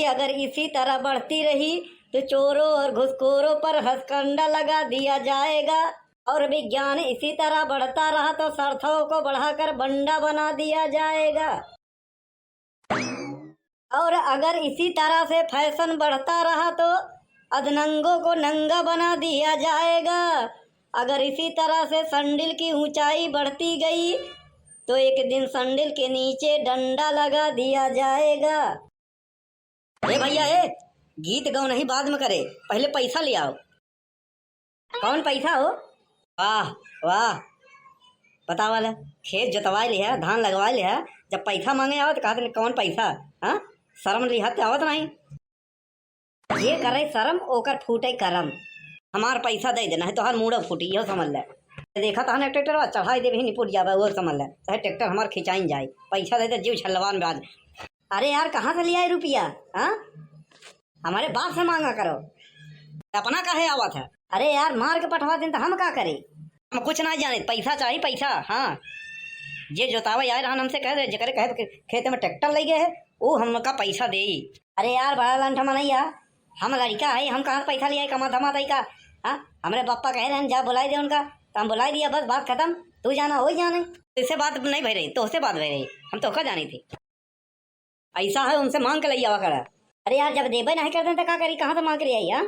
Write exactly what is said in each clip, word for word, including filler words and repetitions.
अगर इसी तरह बढ़ती रही तो चोरों और घुसखोरों पर हथकंडा लगा दिया जाएगा और विज्ञान इसी तरह बढ़ता रहा तो सड़थों को बढ़ाकर बंडा बना दिया जाएगा। और अगर इसी तरह से फैशन बढ़ता रहा तो अधनंगों को नंगा बना दिया जाएगा। अगर इसी तरह से संडिल की ऊंचाई बढ़ती गई तो एक दिन संडिल के नीचे डंडा लगा दिया जाएगा। ए भैया, ए, गीत गौनही बाद में करे, पहिले पैसा लियाव। कौन पैसा हो? वाह, वाह, बतावा ले, खेत जोतवाए लिहा, धान लगवाए लिहा, जब पैसा माँगे आवा त कहत कौन पैसा? हाँ, सरम लिहात आवत नाहीं। जे करे सरम ओकर फूटे करम। हमार पैसा दे दे, नाहीं तोहार मूड़ो फूटी, इहो समझ ले। देखा तहन एक ट्रैक्टर चढ़ाई देबही, निपुट जाबे, उहो समझ ले। चाहे ट्रैक्टर हमार खिंचाइन जाए, पैसा दे दे, जीव छल्लवान ब्याज। अरे यार, कहाँ से लियाए रुपिया? हाँ, हमरे बाप से माँगा करो, अपना काहे आवत है? अरे यार, मार के पठवा दिन त हम का करी? हम कुछ ना जाने, पैसा चाही पैसा। हाँ, जे जोतावे आए रहन हमसे कह दे, जेकरे कहे के खेते में ट्रैक्टर लइ गए है, ऊ हमका पैसा देई। अरे यार, बड़ा लंठ मनइया, हम लड़िका है, हम कहाँ से पैसा लियाई, कमा धमा तई का? हाँ, हमरे पप्पा कहे रहन जा बुलाई दे उनका, त हम बुलाई दिया, बस बात खतम। तू जाना होई जाने। इससे बात नहीं भई रही, तोहसे बात भई रही, हम तोहका जानी थी। ऐसा है, उनसे माँग के लइ आवा करा। अरे यार, जब देबे नहीं करते त का करी, कहाँ से माँग के लइ आई, हाँ?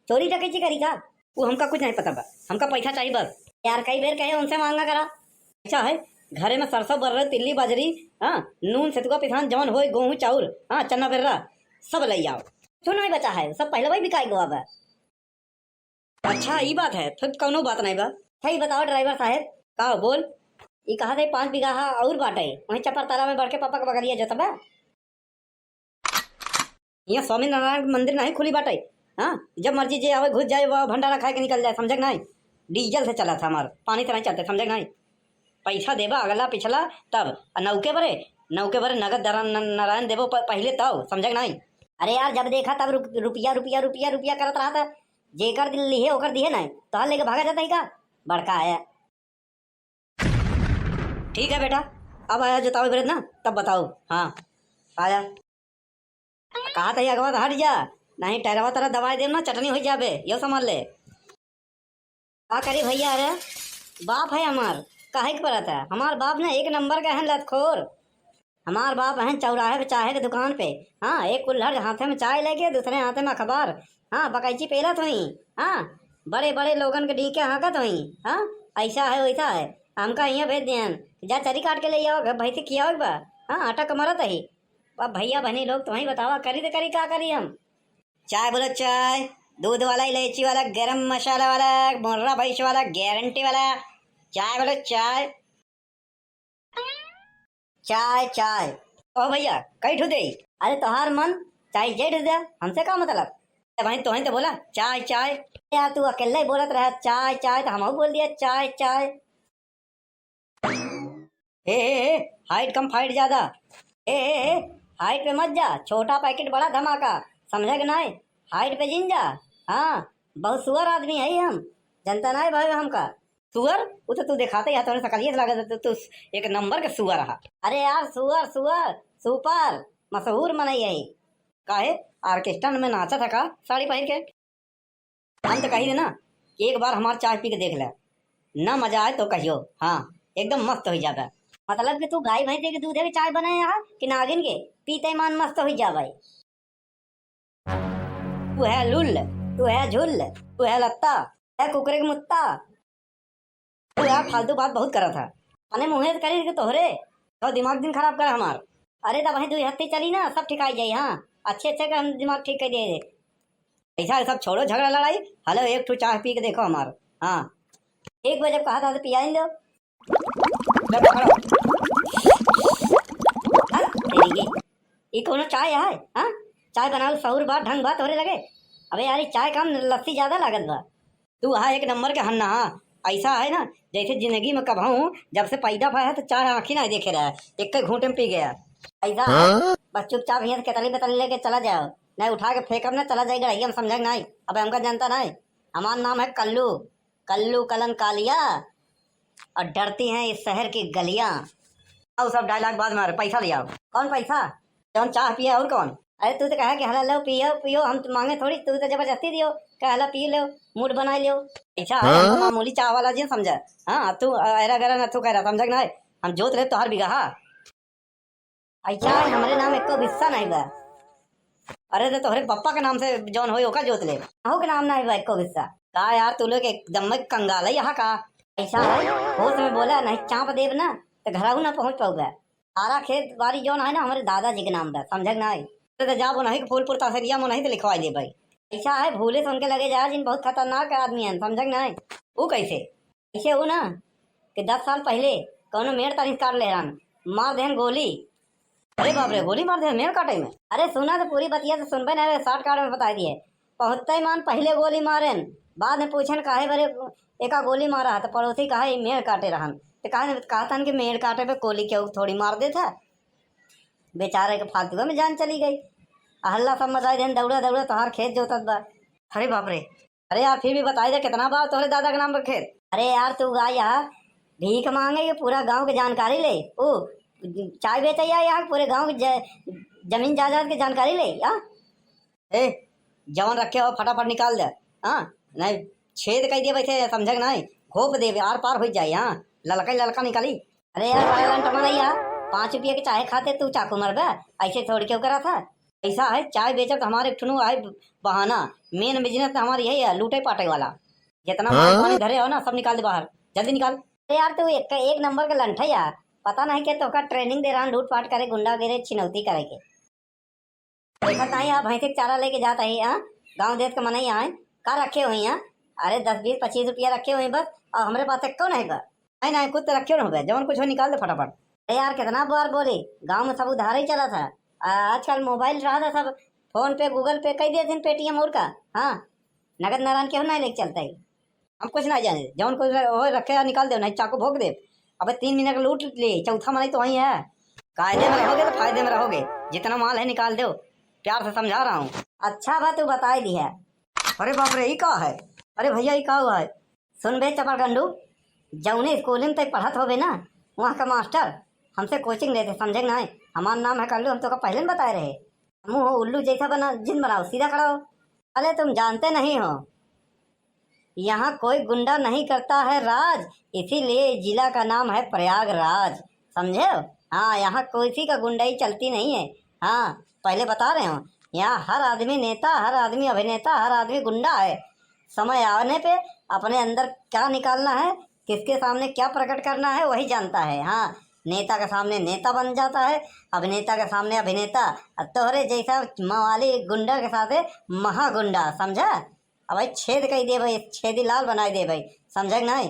चोरी डकैती करी का? वो हमका कुछ नहीं पता बा, हमका पैसा चाही बस। यार, कई बेर कहे उनसे माँगा करा। अच्छा है, घरे में सरसों, बर्रे, तिल्ली, बाजरी, हाँ, नून, सतुआ, पिसान, जवन होई, गोहूँ, चाउर, हाँ, चना, बेर्रा, सब लइ आव। कुछ नहीं बचा है, सब पहिले वही बिकाई गवा बा। अच्छा, ई बात है, फिर कौनो बात नहीं बा। अच्छा, ई बताओ ड्राइवर साहेब। का हो, बोल। ई कहा थे पाँच बीघा हा और बाटे, वहीं चपर ताला में बढ़ के पापा के बगलिया जोतबा। यहाँ स्वामी नारायण मंदिर नहीं खुली बाटे। हाँ, जब मर्जी जे आवे घुस जाए, वह भंडारा खाए के निकल जाए, समझे के नहीं? डीजल से चलत है हमार, पानी से नहीं चलते, समझे के नहीं? पैसा देबा अगला पिछला तब, आ नौके बरे, नौके बरे नगद दरा-, न-, नारायण देबो प-, पहिले तब, समझे के नहीं? अरे यार, जब देखा तब रुप-, रुपिया, रुपिया, रुपिया, रुपिया करत रहा था। जेकर दिल लिहे ओकर दिहे नहीं, तोहर लेके भागा जाता ही का? बड़का आया। ठीक है बेटा, अब आया जोतावे बरे ना, तब बताओ। हाँ, आया। कहा था अगवा हट जा, नहीं टैरवा तरह दबाई देम ना, चटनी हो जाबे, यो समझ ले। का करी भैया, अरे बाप है हमार, काहे के परत है? हमार बाप ना एक नंबर का है लतखोर। हमार बाप है चौराहे पे चाहे के दुकान पे, हाँ, एक कुल्हड़ हाथे में चाय लेके दूसरे हाथे में अखबार, हाँ, बकैची पेलत हुई, हाँ, बड़े बड़े लोगन के डीके हाँकत हुई, हाँ, ऐसा है वैसा है। हमका हियाँ भेज दिहन, जा चरी काट के ले आओ, घर भैंसी खियाओ एक बार, हाँ, अटक मरत ही। अब भैया बहनी लोग, तुहई बतावा, करी तो करी, का करी हम? चाय बोलो चाय, दूध वाला, इलायची वाला, गरम मसाला वाला, मुर्रा भैंस वाला, गारंटी वाला। चाय बोलो चाय। चाय, चाय। ओ भैया, कई ठू देई? अरे तोहार मन, चाहे जे ठू दे, हमसे का मतलब? ए भाई, तोहई तो बोला, चाय, चाय। यार, तू अकेले ही बोलत रहा, चाय, चाय, तो हमहू बोल दिया, चाय, चाय। हे, हे, हे, height कम, fight ज्यादा। हे, हे, हे, height पे मत जा, छोटा packet बड़ा धमाका, समझे के नाय? Height पे जिन जा। हाँ, बहुत सुअर आदमी है हम, जनता नाय भाई हमका। सुअर? वो तो तू दिखाते ही, तोरे सकलिए से लागत है, तू, तू एक नंबर के सुअर हा। अरे यार, सुअर, सुअर, super, मशहूर मनई है। काहे, orchestra में नाचत है का साड़ी पहिर के? हम तो कही ना कि एक बार हमार चाय पी के देख ले, ना मजा आए तो कहियो। हाँ, एकदम मस्त हो जाबे। मतलब कि तू गाय भैंसे के दूधे के चाय बनाए हा कि नागिन के? पीते ही मान मस्त हो जाबे। तू है लुल्ल, तू है झुल्ल, तू है लत्ता, है कुकरे के मुत्ता। तू यार फालतू बात बहुत करत है। अपने मुँहे से करी कि तोहरे, तो दिमाग दिन खराब कर हमार। अरे तब वहीं दुई हफ्ते चली ना, सब ठिकाई जाई। हाँ, अच्छे अच्छे के हम दिमाग ठीक कर दिए। ऐसा सब छोड़ो झगड़ा लड़ाई। हेलो, एक ठो चाय पी के देखो हमार। हाँ, एक बार जब कहा था तो पियाइन दो। ले पकड़ो। हाँ, तेरी की। ई कौनो चाय है? हाँ, चाय बनावे सहूर बा, ढंग बा तोहरे लगे? अबे यार, ई चाय कम, लस्सी ज्यादा लागत बा। तू हा एक नंबर के हन्ना हा। ऐसा है ना, जैसे जिंदगी में कबहूँ जब से पैदा भया है तो चार आँखी नहीं देखे रहा, एक ही घूंटे में पी गया। ऐसा है, हाँ? बस चुपचाप यहाँ से केतली बेतली लेके चला जाओ, नहीं उठा के फेंकब ना, चला जाए गड़हिया में, समझे नहीं? अब हमका जनता नहीं, हमार नाम है कल्लू, कल्लू कलन कालिया, और डरती हैं इस शहर की गलियां। आओ सब dialogue बाद में, पैसा ले आओ। कौन पैसा? जौन चाह पिए और कौन? अरे तू तो कहा कि हला लो, पियो, पियो, हम तो मांगे थोड़ी, तू तो जबरदस्ती दियो, कहा हला पी लो, मूड बनाई लियो। ऐसा है, हम तो मामूली चाह वाला जी समझा। हाँ, अब तू अरा गरा न तू कह रहा, समझा कि नहीं? हम जोत ले तोहर बिगहा। ऐसा है, हमरे नाम एको बिस्सा नहीं बा। अरे तो तोहरे पप्पा के नाम से जौन होई ओका जोत ले, अहू के नाम नहीं बा एको बिस्सा। का यार, तू लोग एकदम में कंगाल है यहाँ का? ऐसा है, होश में बोला, नहीं चाप देब ना तो घरहू ना पहुँच पाऊबा। सारा खेत बाड़ी जौन है ना, हमरे दादाजी के नाम बा, समझा कि नाई? तो जा, वो नहीं फूलपुर तहसीलिया में नहीं तो लिखवाई दे भाई। ऐसा है, भूले से उनके लगे जाए, जिन बहुत खतरनाक आदमी हैं, समझा कि नाई? वो कैसे? ऐसे हो ना कि दस साल पहले कौनो मेड़ तरीस काट ले रहन, मार देहन गोली। अरे बाप रे, गोली मार देहन मेड़ काटे में? अरे सुना तो, पूरी बतिया तो सुनबे ना, शॉर्टकट में बता दिए। पहुँचते मान पहले गोली मारेन, बाद में पूछेन काहे बरे एका गोली मारा है, तो पड़ोसी कहा, "ई मेड़ काटे रहन।" तो कहा, "कहतन कि मेड़ काटे पे गोली केहू थोड़ी मार देत है।" बेचारे के फालतू में जान चली गई। आ हल्ला सब मचाई देन, "दौड़ा, दौड़ा, तोहार खेत जोतत बा।" अरे बाप रे। अरे यार, फिर भी बताई दे, कितना बा तोहरे दादा के नाम पर खेत? अरे यार, तू गा यहाँ भीख मांगे, ये पूरा गांव के जानकारी ले। ओ, चाय बेचे या यहाँ पूरे गांव के ज-, जमीन जायदाद के जानकारी ले, हाँ? ए, जवन रखे हो फटाफट निकाल दे, हाँ? नहीं, छेद कई देबे, समझे कि नहीं? घोप देबे, आर पार हो जाए, हाँ? ललका ही ललका निकाली। अरे यार, violent मत रहिया, पाँच रुपया के चाय खाते तू चाकू मरबे, ऐसे थोड़ी क्यों करा था? ऐसा है, चाय बेचत हमारे एक ठुनु आए बहाना, main business तो हमारी यही है, लूटे पाटे वाला। जितना माल पानी धरे हो ना, सब निकाल दे बाहर, जल्दी निकाल। अरे यार, तू एक, एक नंबर का लंठ है यार, पता नहीं के तोका training दे रहा, लूटपाट करे, गुंडागिरी, छिनौती करे के। देखत नाहीं, आप भैंसी के चारा लेके जात है, हाँ? गाँव देश के मनई आए, का रखे हुई हैं? अरे, दस, बीस, पच्चीस रुपया रखे हुई बस, और हमरे पास एक्को नहीं बा। नहीं, नहीं, कुछ तो रखे न होबे, जवन कुछ हो निकाल दे फटाफट। अरे यार, कितना बार बोली, गाँव में सब उधार ही चला था। आ, आजकल mobile रहा था, सब PhonePe, Google Pay कई दिए थे, Paytm और का। हाँ, नगद नारायण केहू नहीं लेके चलता है। हम कुछ ना जाने, जौन कुछ रहे, ओहे रखे आ निकाल दे, नहीं चाकू भोंक दे। अबे तीन महीना का लूट ले, चौथा महीना तो वहीं है। कायदे में रहोगे तो फायदे में रहोगे, जितना माल है निकाल दो, प्यार से समझा रहा हूँ। अच्छा बा, तू बताई दिया। अरे बाप रे, ई का है? अरे भैया, ई का हुआ है? सुन बे चपड़गंडू, जौने स्कूल में तै पढ़त होबे ना, वहाँ का मास्टर हमसे coaching लेते, समझे कि नहीं? हमार नाम है कल्लू, हम तोका पहले न बताए रहे। मुँह उल्लू जैसा बना, जिन बनाओ, सीधा खड़ा हो। अरे तुम जानते नहीं हो, यहाँ कोई गुंडा नहीं करता है राज, इसीलिए जिला का नाम है प्रयागराज, समझे हो? हाँ, यहाँ किसी का गुंडाई चलती नहीं है। हाँ, पहले बता रहे हो, यहाँ हर आदमी नेता, हर आदमी अभिनेता, हर आदमी गुंडा है। समय आने पे अपने अंदर क्या निकालना है, किसके सामने क्या प्रकट करना है, वही जानता है। हाँ, नेता के सामने नेता बन जाता है, अभिनेता के सामने अभिनेता। अब तोहरे जैसा मवाली गुंडा के साथे महागुंडा, समझा? अब भाई छेद कई दे भाई, छेदी लाल बनाई दे भाई, समझे कि नहीं?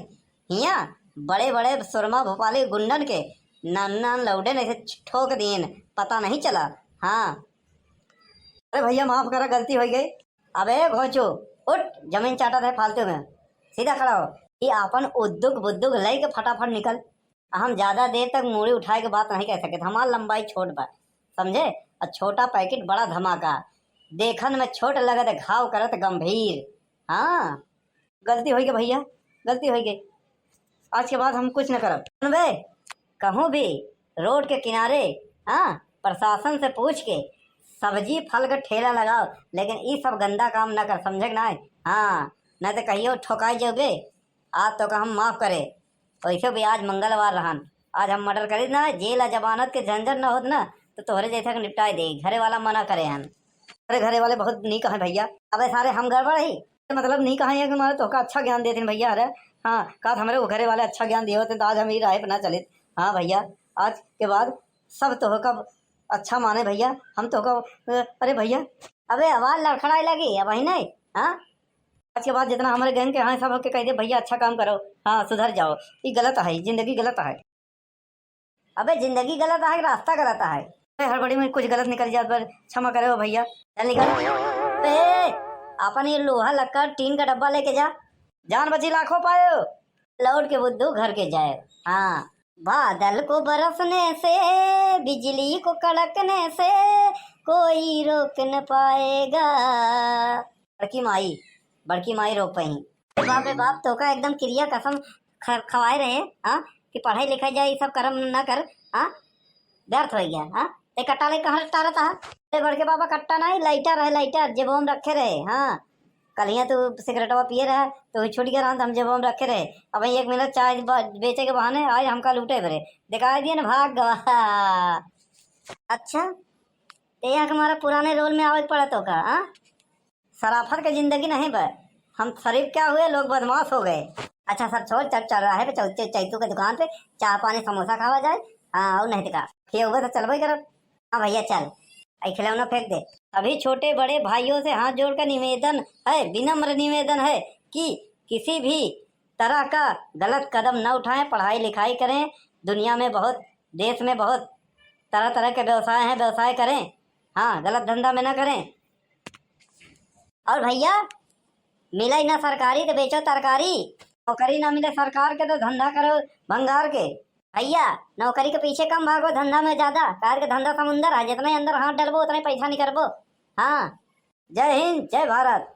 हियाँ बड़े बड़े सुरमा भोपाली गुंडन के नान नान लौडे नहीं से ठोक दिए, पता नहीं चला। हाँ, अरे भैया, माफ करा, गलती हो गई। अबे घोंचू, उठ, जमीन चाटत है फालतू में, सीधा खड़ा हो। ये आपन उद्दुक बुद्दुक लई के फटाफट निकल। हम ज्यादा देर तक मूड़ी उठाए के बात नहीं कह सकते, हमार लंबाई छोट बा, समझे? और छोटा पैकेट बड़ा धमाका, देखन में छोट लगत घाव करत गंभीर। हाँ, गलती हो गई भैया, गलती हो गई, आज के बाद हम कुछ न करब। सुनबे, कहूँ भी रोड के किनारे, हाँ, प्रशासन से पूछ के सब्जी फल का ठेला लगाओ, लेकिन ई सब गंदा काम न कर, समझे कि नहीं? हाँ, नहीं तो कहियो ठोकाई जाबे। आज तोका हम माफ करे, वैसे भी आज मंगलवार रहन, आज हम मर्डर करी ना, जेल आ जमानत के झंझट न होत ना, तो तोहरे जैसा के निपटाई दे, घरे वाला मना करे हन। अरे घरे वाले बहुत नीक हैं भैया। अबे सारे हम गड़बड़ ही, मतलब नीक हैं कि मारे तोहका अच्छा ज्ञान देते हैं भैया। अरे हाँ, का हमरे वो घरे वाले अच्छा ज्ञान दिए होते तो आज हम ही राह पे ना चलित। हाँ भैया, आज के बाद सब तोहका अच्छा माने भैया, हम तोहका, अरे भैया। अबे आवाज लड़खड़ाए लगी, अब वही नहीं, हाँ? आज के बाद जितना हमारे गैंग के हैं, सब के कह दे, "भैया, अच्छा काम करो, हाँ, सुधर जाओ, ये गलत है, जिंदगी गलत है।" अबे, जिंदगी गलत है, रास्ता गलत है। अबे, हड़बड़ी में कुछ गलत निकल जात बा, क्षमा करे हो भैया। चल निकल। ए, अपन ये लोहा लक्कड़ टीन का डब्बा लेके जा, जान बची लाखों पायो। लौट के बुद्धू घर के जाए। हाँ। बादल को बरसने से, बिजली को कड़कने से कोई रोक न पाएगा। बड़की माई, बड़की माई रोक पाई। बाप रे बाप, तोका एकदम किरिया कसम ख-, खवाए रहे, हाँ, कि पढ़ाई लिखाई जाए, ये सब करम ना कर, हाँ, व्यर्थ हो गया, हाँ। ते कट्टा ले कहाँ लटका रहता है? अरे बड़के बाबा, कट्टा नहीं, लाइटर है, लाइटर, जेबो में रखे रहे। हाँ, कल हियाँ तू सिगरेटवा पिए रहा, तो वही छूट गया रहा, तो हम जेबो में रखे रहे। अब एक मिनट चाय ब-, बेचे के बहाने आज हमका लूटे बरे दिखाई दिए ना, भाग गवा। अच्छा, ते यहाँ हमारा पुराने रोल में आवे के पड़ा तो का, हाँ? शराफत के जिंदगी नहीं बा। हम शरीफ क्या हुए, लोग बदमाश हो गए। अच्छा सर, छोड़, चल, चल रहा है चौ-, चै-, चैतू के दुकान पे चाय पानी समोसा खावा जाए। हाँ, और नहीं तो का, खिए हुए तो चलबे करब। हाँ भैया, चल, आई खिलौना फेंक दे। सभी छोटे बड़े भाइयों से हाथ जोड़कर निवेदन है, विनम्र निवेदन है कि किसी भी तरह का गलत कदम न उठाएं, पढ़ाई लिखाई करें। दुनिया में बहुत, देश में बहुत तरह तरह के व्यवसाय हैं, व्यवसाय करें। हाँ, गलत धंधा में ना करें। और भैया, मिले ना सरकारी तो बेचो तरकारी, नौकरी ना मिले सरकार के तो धंधा करो भंगार के। भैया, नौकरी के पीछे कम भागो, धंधा में ज्यादा, काहे के धंधा समुंदर है, जितना ही अंदर हाथ डलबो उतना ही पैसा निकलबो। हाँ, जय हिंद, जय भारत।